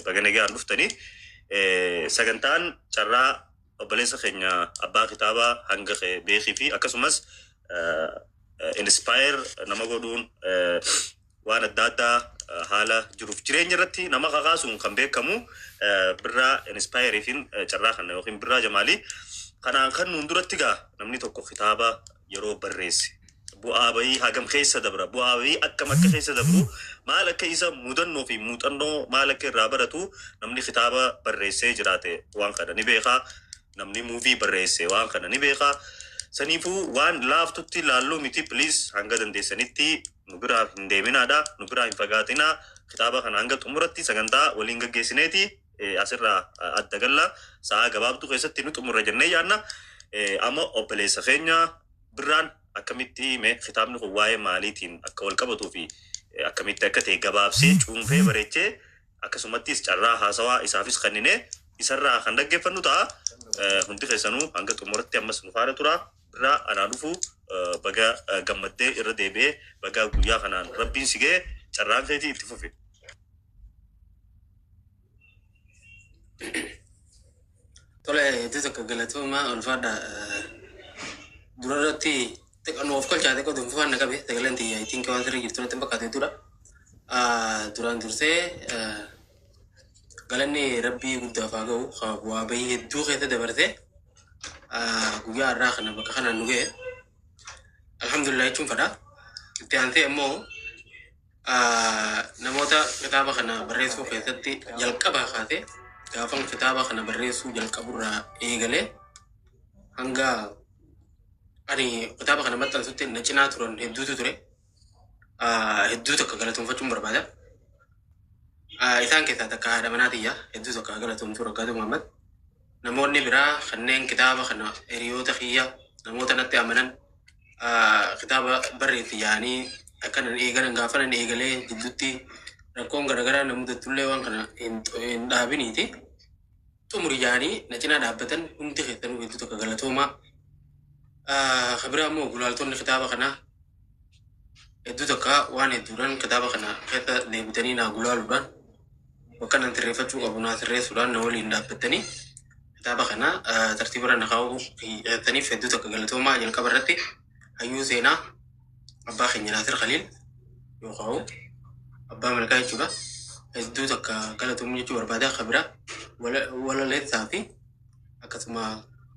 Baga nagaan dhuftanii. Sagantaan carraa obboleessa keenya abbaa kitaabaa Hanga Kee Beekii fi akkasumas inspire nama godhuun waan adda addaa haala jiruuf jireenya irratti nama kakaasuun kan beekamu Birraa Inspire fi carraa kana yookiin Birraa Jamaalii kanaan kan nuun duratti gaa namni tokko kitaaba yeroo barreesse bu'aa bayii hagam keessa dabra, bu'aa bayii akkam akka keessa dabru, maal akka isa mudannoo fi muuxannoo maal akka irraa baratu namni kitaaba barreessee jiraate waan kana ni beeka, namni movie barreesse waan kana ni beeka. Saniifuu waan laaftutti laalluu miti. Please, hanga dandeessanitti nu biraa hin deeminaadha, nu biraa hin fagaatinaa. Kitaaba kana hanga xumuratti sagantaa waliin gaggeessineeti asirraa adda galla. Sa'a gabaabduu keessatti nu xumurra jennee yaadna. Amma obboleessa keenya Birraan akkamitti mee kitaabni kun waa'ee maaliitiin akka wal qabatuu fi akkamitti akka ta'e gabaabsee cuunfee bareechee, akkasumattis carraa haasawaa isaafis kenninee isarraa kan dhaggeeffannu ta'a. Hundi keessanuu hanga xumuratti ammas nu faana tura. Birraa, anaa dhufu, baga gammaddee, irra deebi'ee baga guyyaa kanaan rabbiin si ga'e. Carraan keetii, itti fufi. Tole, hedduu tokko galatoomaa, ulfaadha. Dura irratti xiqqoo of kolchaa, xiqqoo dunfufaan na qabe, sagaleen tiyya ittiin waan sirrii jirtu natti hin fakkaatu jechuudha. Duraan dursee galanni rabbii guddaaf haa ga'u, bu'aa bahii hedduu keessa dabarsee guyyaa har'aa kana bakka kanaan nu ga'e. Alhamdulillah jechuun fedha. Itti aansee immoo namoota kitaaba kana barreessuu keessatti jalqabaa kaasee, gaafan kitaaba kana barreessuu jalqaburraa eegalee hanga ani kitaaba kana maxxansutti na cinaa turan hedduutu ture. Hedduu tokko galatoonfachuun barbaada. Isaan keessaa takka haadha manaa tiyya, hedduu tokko galatoomtuu, Raggaatu Muhammad. Namoonni biraa kanneen kitaaba kana, hiriyoota kiyya, namoota natti amanan, kitaaba barreessi yaanii akkanan eegalan, gaafa nan eegalee jidduutti rakkoon garaagaraa na mudattullee waan kana hin dhaabiniiti xumuri yaanii na cinaa dhaabbatan hundi keessanuu hedduu tokko galatoomaa. Kan biraa immoo gulaaltonni kitaaba kanaa hedduu tokko waan hedduudhaan kitaaba kana keessa deebitanii naa gulaaluudhaan, bakka nan sirreeffachuu qabu naa sirreessuudhaan na waliin dhaabbattanii kitaaba kana tartiibarra na kaa'uu keessaniif hedduu tokko galatoomaa. Jalqaba irratti hayyuu seenaa abbaa keenya Naasir Khaliil yookaan abbaa malkaa jechuudha. Hedduu takka galatoomuu jechuu barbaada. Kan biraa walaleessaa fi akkasuma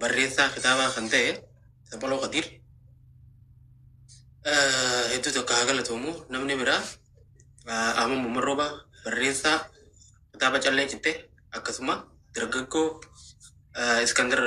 barreessaa kitaabaa kan ta'e Saphaloo Kadiir hedduu takka haa galatoomu. Namni biraa Ahmad Muhammad Roobaa, barreessaa kitaaba Callee Citte, akkasuma dargaggoo Iskandar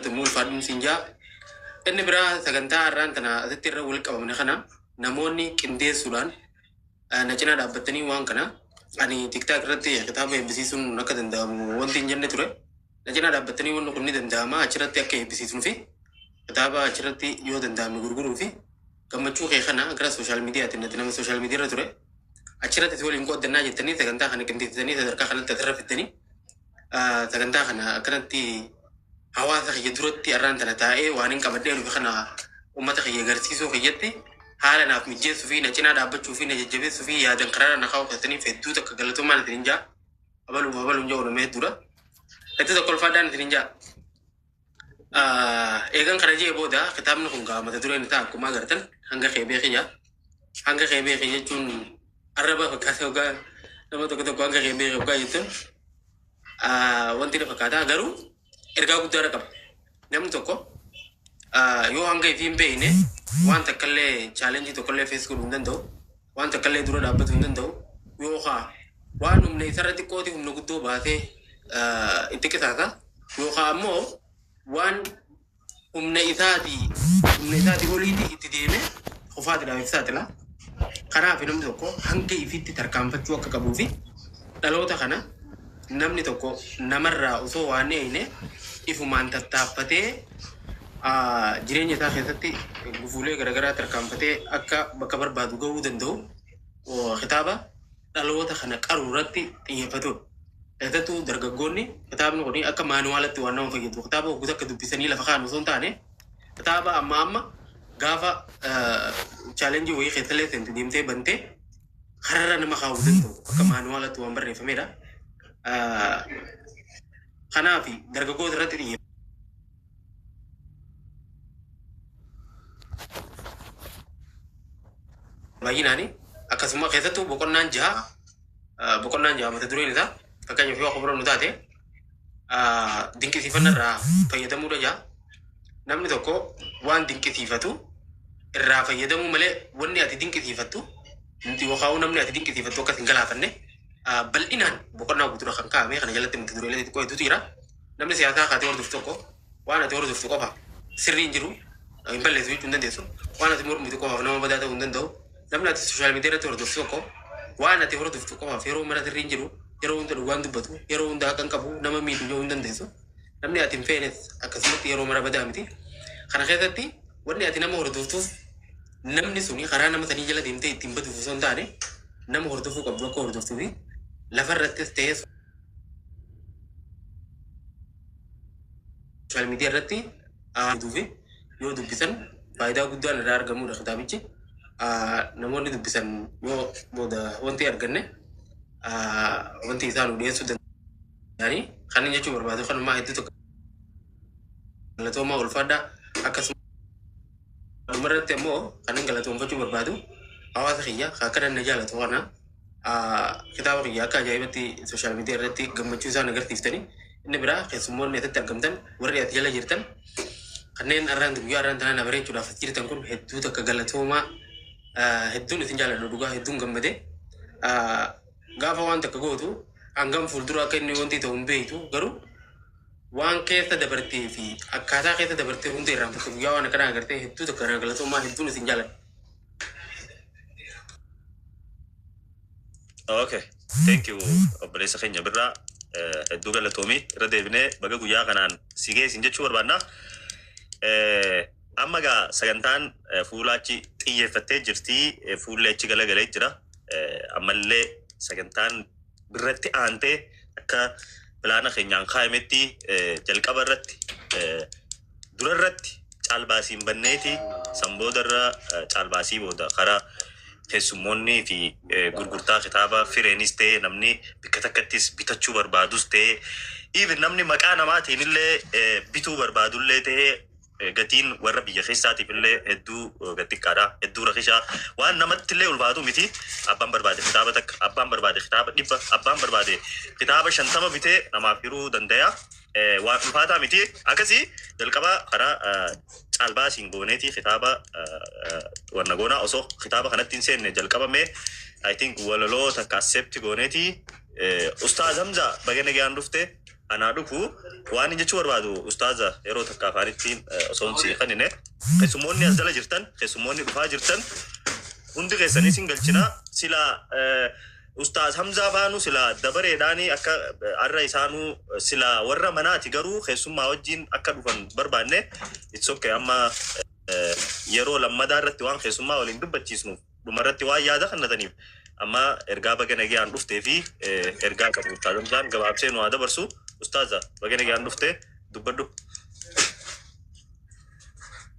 Immoo ulfaadhuun siin jaa. Inni biraa sagantaa har'aan tana asitti irra wal qabamne kana namoonni qindeessuudhaan na cinaa dhaabbatanii, waan kana ani TikTok irratti kitaaba eebbisiisuun akka danda'amu wanti hin jenne ture. Na cinaa dhaabbatanii wanni kun ni danda'ama, achirratti akka eebbisiisnuu fi kitaaba achirratti yoo danda'ame gurguruu fi gammachuu kee kana gara social mediaatiin, ati nama social media irra ture, achirratti si waliin qooddannaa jettanii sagantaa kana qindeessitanii sadarkaa kanatti asirra fiddanii, sagantaa kana akkanatti hawaasa kiyya duratti har'aan tana taa'ee waan hin qabadhee dhufe kana uummata kiyya agarsiisuu kiyyatti haala naaf mijeessuu fi na cinaa dhaabbachuu fi na jajjabeessuu fi yaadan karaarra na kaa'uu keessaniif hedduu takka galatoomaan isin jaa. Abaluuf abaluun jedhu nama hedduudha. Hedduu tokko ulfaadhaan isin jaa. Eegan kana jee booda, kitaabni kun gaa mata dureen isaa akkuma agartan Hanga Kee Beekiyya. Hanga kee beeki jechuun arraba fakkaata. Hoggaa nama tokko tokko hanga kee beeki hoggaa jettuun wanti na fakkaata, garuu ergaa guddaadha qaba. Namni tokko yoo hanga ifii hin beekne waan takkallee, challenge tokkollee face godhuu hin danda'u. Waan takkallee dura dhaabbatuu hin danda'u. Yookaan waan humna isarra xiqqooti humna guddoo baasee itti qisaasa. Yookaan ammoo waan humna isaatii oliiti itti deeme kufaatiidhaaf if saaxila. Kanaaf namni tokko hanga ifitti tarkaanfachuu akka qabuu fi dhaloota kana namni tokko namarraa osoo waan eegne ifumaan tattaaffatee jireenya isaa keessatti gufuulee garaagaraa tarkaanfatee akka bakka barbaadu gahuu danda'u kitaaba dhaloota kana qaruu irratti xiyyeeffatudha. Keessattuu dargaggoonni kitaabni kun akka maanuwaalatti waan nama fayyadu. Kitaaba hogguutu akka dubbisanii lafa kaa'an osoo hin taane, kitaaba amma amma gaafa challenge wayii keessallee seentu deemtee bantee kararra nama kaa'uu danda'u akka maanuwaalatti waan barreeffamedha. Kanaaf dargaggoota irratti xiyyeeffata. Baay'inaani akkasuma keessattuu boqonnaan jaha mata dureen isaa, fakkeenyaaf yoo akka nu taate, dinqisiifannaa irraa fayyadamuudha jaha. Namni tokko waan dinqisiifatu irraa fayyadamuu malee, wanni ati dinqisiifattu yookaan namni ati dinqisiifattu akkas hin galaafanne bal'inaan boqonnaa guutuudha kan kaa'ame. Kana jalatti mata dureelee xixiqqoo hedduutu jira. Namni siyaasaa kaatee hordoftu tokko waan ati hordoftu qofa sirrii hin jiru hin balleessu jechuu hin dandeessu. Waan ati mormitu qofaaf nama badaa ta'uu hin danda'u. Namni ati social media irratti hordoftu tokko waan ati hordoftu qofaaf yeroo mara sirrii hin jiru, yeroo hunda dhugaan dubbatu, yeroo hunda haqa hin qabu, nama miidhu jechuu hin dandeessu. Namni ati hin feenes akkasumatti yeroo mara badaa miti. Kana keessatti wanni ati nama hordoftuuf namni suni karaa nama sanii jala deemtee ittiin baduuf osoo hin taane, nama hordofuu qabdu akka hordoftuu fi lafarrattis ta'ee social media irratti fi yoo dubbisan faayidaa guddaan irraa argamudha kitaabichi. Namoonni dubbisan yoo booda wanti arganne wanti isaan nu dhiyeessuu danda'anii kan inni jechuu barbaadu kanumaa. Hedduu tokko galatoomaa, ulfaadhaa. Akkasuma dhumarratti ammoo kan inni galatoonfachuu barbaadu hawaasa kiyya akka na jaalatu kana, kitaaba kiyya akka ajaa'ibatti social media irratti gammachuu isaan agarsiiftanii. Inni biraa keessummoonni asitti argamtan, warri ati jala jirtan, kanneen arraan guyyaa arraan tanaa na bareechuudhaaf as jirtan kun hedduu takka galatoomaa. Hedduun isin jaaladhu dhugaa, hedduun gammade. Gaafa waan takka gootu hangam fuuldura akka inni wanti ta'u hin beektu, garuu waan keessa dabartee fi akkaataa keessa dabartee hunda irraanfatte guyyaa waan akkanaa agartee. Hedduu takka galatoomaa, hedduun isin jaaladha. Okay, thank you, obboleessa keenya Birraa, hedduu galatoomii. Irra deebinee baga guyyaa kanaan si geessin jechuu barbaanna. Amma gaa sagantaan fuula achi xiyyeeffattee jirti, fuulli achi galagalee jira. Ammallee sagantaan birratti aantee akka pilaana keenyaan kaayametti jalqaba irratti dura irratti caalbaasiin banneeti, san booda irra caalbaasii booda karaa keessummoonnii fi gurgurtaa kitaaba fireenis ta'e, namni bakka takkattis bitachuu barbaadus ta'e, even namni maqaa namaatiin illee bituu barbaadullee ta'e, gatiin warra biyya keessaatiif illee hedduu gad xiqqaadha, hedduu rakishaa, waan namatti illee ulfaatu miti. Abbaan barbaade kitaaba takka, abbaan barbaade kitaaba 100, abbaan barbaade kitaaba 50 bitee namaaf hiruu danda'a. Waan ulfaataa miti. Akkasii jalqaba karaa caalbaasiin gooneeti kitaaba wanna goonaa. Osoo kitaaba kanatti hin seenne jalqabame, I think walaloo takka accept gooneeti. Ustaaz Hamza, baga nagaan dhufte, anaa dhufu. Waan inni jechuu barbaadu, ustaaza, yeroo takka afaanittiin osoo hin siqanine, keessummoonni as jala jirtan, keessummoonni dhufaa jirtan hundi keessanii sin galchina. Sila Ustaaz Hamzaa faanu sila dabareedhaani akka har'a isaanuu sila warra manaati, garuu keessummaa wajjin akka dhufan barbaanne. It's okay, amma yeroo lammadaa irratti waan keessummaa waliin dubbachiisnuuf, dhumarratti waan yaada kennataniif, amma ergaa baga nagaan dhuftee fi ergaa qabu Ustaaz Hamzaan gabaabsee nu haa dabarsu. Ustaaza, baga nagaan dhufte, dubbadhu.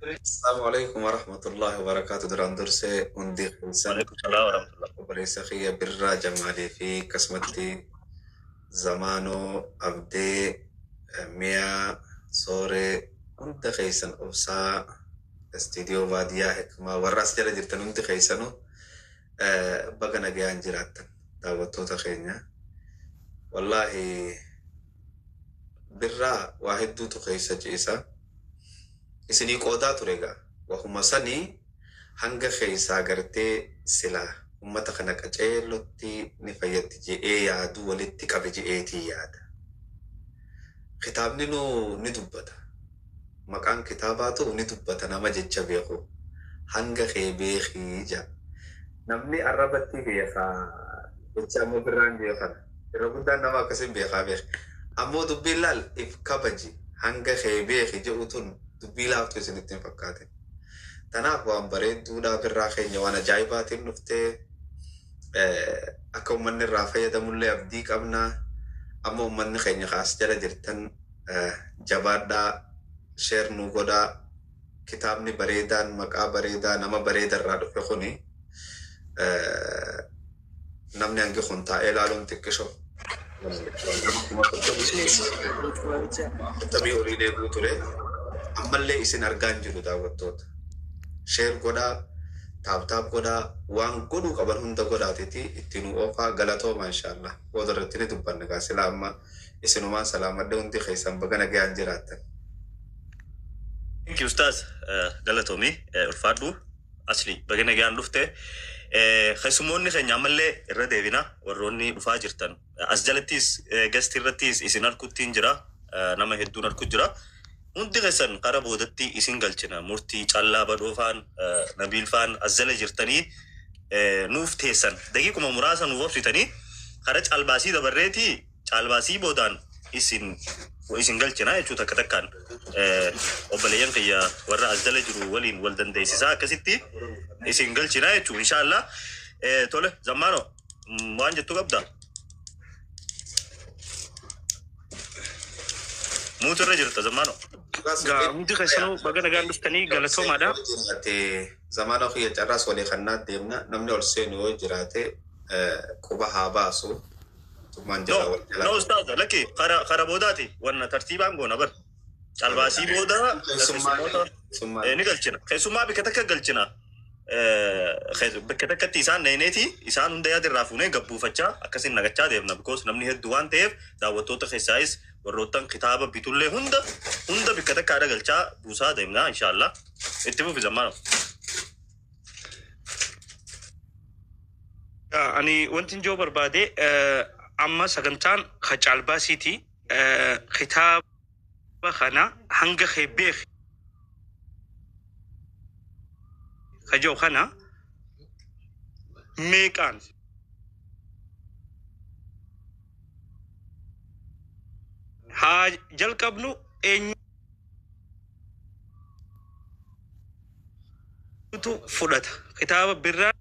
Assalamu alaikum warahmatullahi wabarakatuh. Duraan dursee hundi keessan Waalaikum salaam warahmatullah. Obboleessa kiyya Birraa Jamaalii fi akkasumatti Zamaanoo Abdee, Miyaa Sooree, hunda keessan, obsaa istiidiyoo baadiyyaa hikmaa, warra as jala jirtan hundi keessanuu baga nagayaan jiraattan, daawwattoota keenya. Wallaahi Birraa waa hedduutu keessa ciisa. Isinii qoodaa ture egaa. Wahuma sanii hanga keessaa gartee sila ummata kana qaceellotti ni fayyaddi je'ee yaaduu walitti qabe je'eetii yaada. Kitaabni nu ni dubbata. Maqaan kitaabaatu ni dubbata, nama jecha beeku. Hanga kee beekii jedha. Namni arrabatti beekaa jecha ammoo Birraan beekan. Irra guddaan nama akkasin beekaa beeka. Ammoo dubbiin laal, if kabaji. Hanga kee beeki jedhu tun dubbii laaftu isinitti hin fakkaatin. Tanaaf waan bareedduudhaa birraa keenya waan ajaa'ibaatiin dhuftee akka uummanni irraa fayyadamullee abdii qabna. Amma uummanni keenya kaas jala jirtan jabaadhaa, share nu godhaa. Kitaabni bareedaan maqaa bareedaa nama bareeda irraa dhufe kuni namni hangi kun taa'ee ilaaluun xiqqisho. Nama 30,000 olii eeguu ture. Ammallee isin argaa hin jiru daawwattoota. Share godhaa, tap tap godhaa, waan godhuu qaban hunda godhaatiti ittiin oofaa. Galatooma inshaallah. Booda irratti ni dubbanna gaa sila amma isinumaan salaamadhe hundi keessan baga nagayaan jiraattan. Thank you, Ustaz. Galatoomi, ulfaadhu. Asli baga nagaan dhufte. Keessummoonni keenya ammallee irra deebina warroonni dhufaa jirtan. As jalattis guest irrattis isin arguttiin jira. Nama hedduun argu jira. Hundi keessan kara boodatti isin galchina. Murtii callaa badhoofaan, Nabiil faan as jala jirtanii nuuf teessan. Daqiiquma muraasa nuuf obsitanii kara caalbaasii dabarreetii caalbaasii boodaan isin galchina jechuu takka takkaan obboleeyyan kiyya warra as jala jiru waliin wal dandeessisaa akkasitti isin galchina jechuu inshaallah. Tole zammaano, waan jettu qabda? Muutu irra jirta zammaano. Gaa hundi keessanuu baga nagaan dhuftanii galatoomaadha. Jiraate zamaana kiyya carraas walii kannaa deemna. Namni ol seenu yoo jiraate quba haa baasu. Tummaan No, jala wal jala. no ustaaza, lakki kara boodaati wanna tartiibaan goona bar. Caalbaasii booda keessummoota Keessummaa ni galchina. Keessummaa bikka takka galchina. Bakka takkatti isaan neeneeti isaan hunda yaada irraa fuunee gabbuufachaa akkasiin nagachaa deemna because namni hedduu waan ta'eef daawwattoota keessaayis warroottan kitaaba bitullee hunda hunda bikka takka haadha galchaa buusaa deemna inshaallah. Itti fufi zammaano. Ani wanti ijoo barbaade amma sagantaan ka caalbaasiiti. Kitaaba kana hanga kee beeki ka jiru kana meeqaan haa jalqabnu, eenyutu fudhata kitaaba birraa?